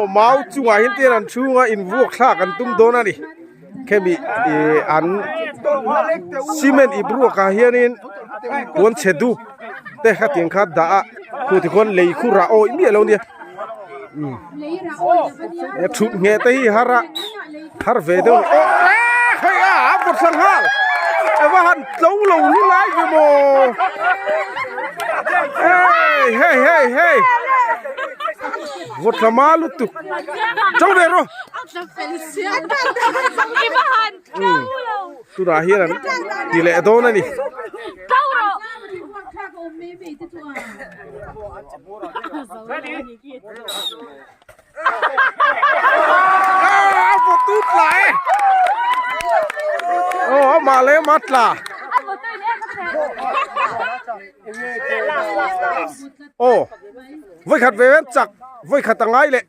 Aw mau chungah hian te an chhunga invuak thlak an tum dawn a ni khemi ih an cement ip ruakah hianin puan chhe dup te khatiang kha dah a khu tikhuan lei khu rah awih miah lo nia umm thut ngheh te hi har a har ve deuh a ni aw eh hei a a vawt thla nghal ava han tlo lo lu lai ve maw hei hei hei hei vawt thla ma lutuk chang ve rawh tunah hian an ti leh dawn a ni. A vaw tut la e aw amah leh amah tla aw vawikhat ve em chak vawikhat a ngai leh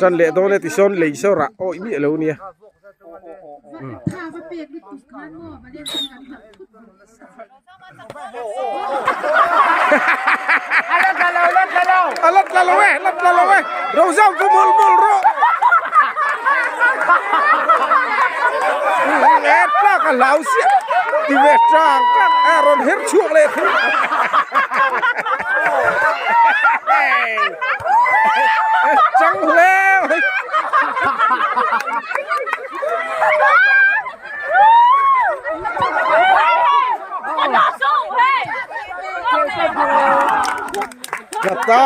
tan leh dawn e tisawn lei saw rah awih miah lo nia. A la tla lo e la tla lo e Rozam chu mawlh mawlh rawh e tlak a hlau siah ti ve tang tang a rawn her chhuak leh thei chang hle mai. Kata.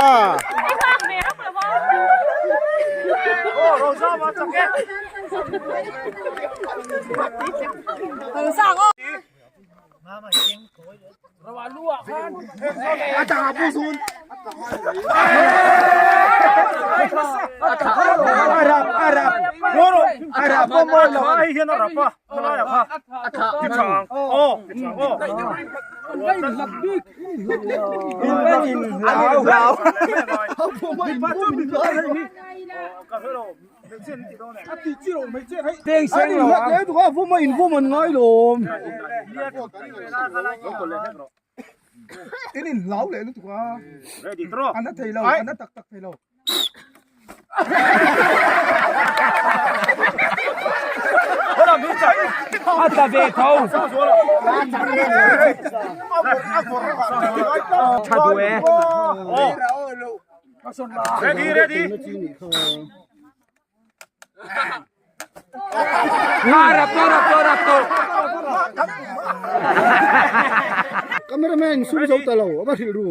Cameraman sum zo ta lo a va hrilh ru.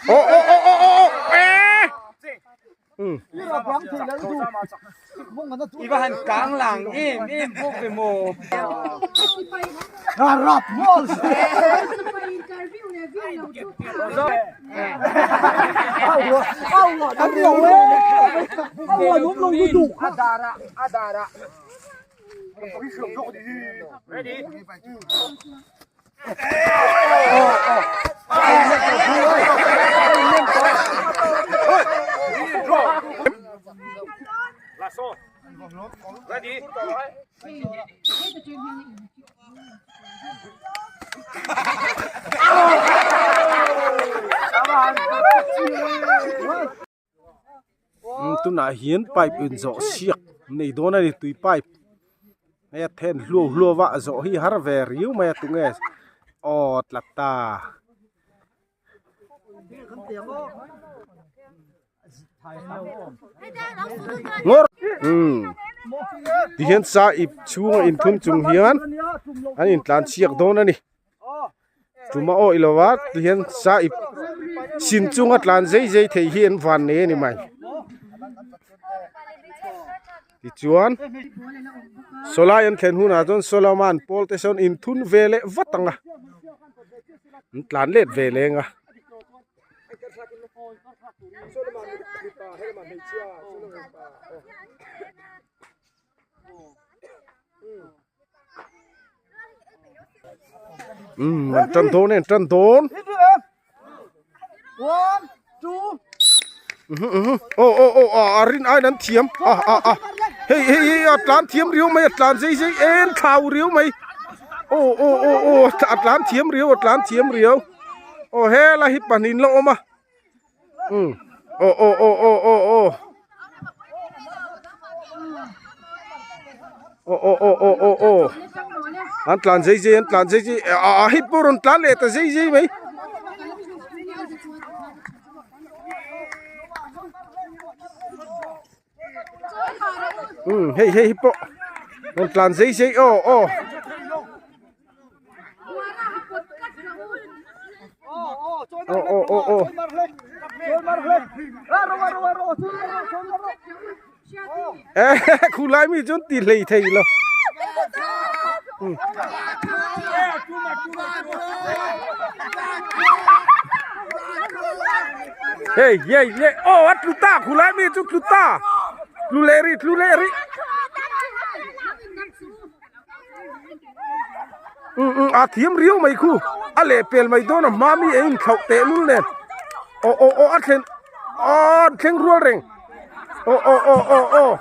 Aw aw aw aw aw eh I va han kang lang em em bawk ve maw. Tunah hian pipe in zawh siak nei dawn a ni tui pipe hei a then hluau hluau a a zawh hi har ve riau mai a tunge aw tla ta. Umm tihian sa ip chhunga inthum chung hian an intlan chhiak dawn a ni. Tuma awih lo a tihian sa ip sin chunga tlan zei zei thei hi an van nei a ni mai tichuan sawlai an thlen hunah chuan sawlama an pawl te sawn inthun ve leh vat ang a an tlan let ve leng a. Umm an tan dawn e an tan dawn. Aw aw aw a a rin aiin an thiam a a a hei hei hei a tlan thiam riau mai a tlan zei zei en thlau riau mai aw aw aw aw a tlan thiam riau a tlan thiam riau aw helai hi pahnih la awm a umm aw aw aw aw aw aw aw aw aw aw aw aw an tlan zei zei an tlan zei zei a a hei pawh rawn tlan leh ta zei zei mai. Umm hei hei hi pawh rawn tlan zei zei aw aw. Aw aw aw aw. Eh khulai mi chuan ti hlei thei lo. Hey yey yey oh a tlu ta khulai mi chu tlu ta tlu leh rih tlu leh rih um um a thiam riau mai khu a leh pel mai dawn a hma mi a inthlauh teh lul nen aw aw aw a thlen aw an thleng rual reng. Aw aw aw aw aw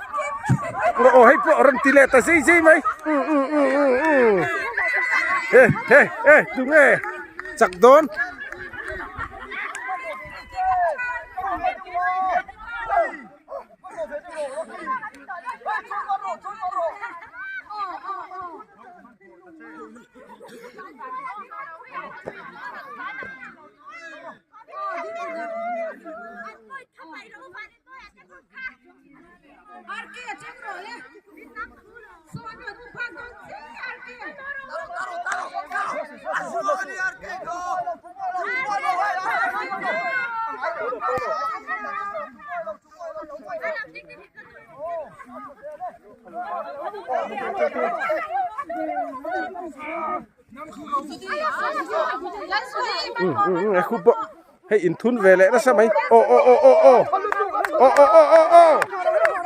aw aw hei pawh rawn ti leh ta zei zei mai um um um um um he he he tunge chak dawn. Hei inthun ve leh nasa mai aw aw aw aw aw aw aw aw aw aw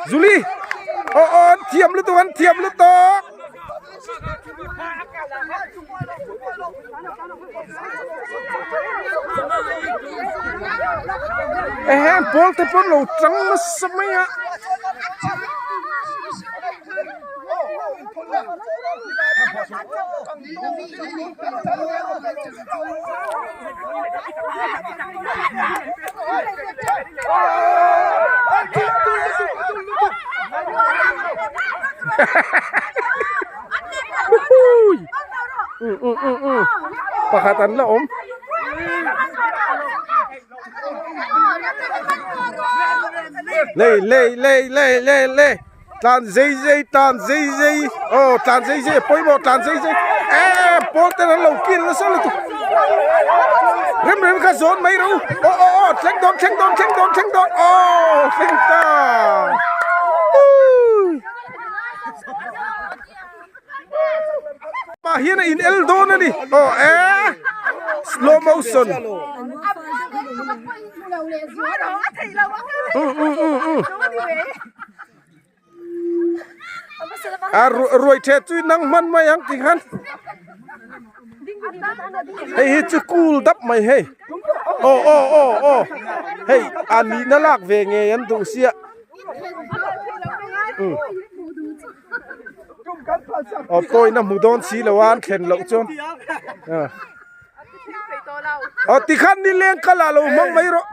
Julie aw aw an thiam lutuk an thiam lutuk ehe pawl te pawn lo tang nasa mai a. Pakhat an la awm. Lei lei lei lei lei lei. Tlan zei zei tlan zei zei aw tlan zei zei a pawimawh tlan zei zei eee pawl ten an lo kil nasa lutuk rem rem kha zawn mai ro aw aw aw thleng dawn thleng dawn thleng dawn thleng dawn aw thleng ta mah hian a in el dawn a ni aw ee slow motion um um um um a ruai the chu nang hman mai ang ti khan hei hi chu cool dap mai hei aw aw aw aw hei a nihna lak ve ngei an duh sia um aw point a hmu dawn si lo a an thlen loh chuan aw tikhan nileng kal ah lo hmang mai rawh.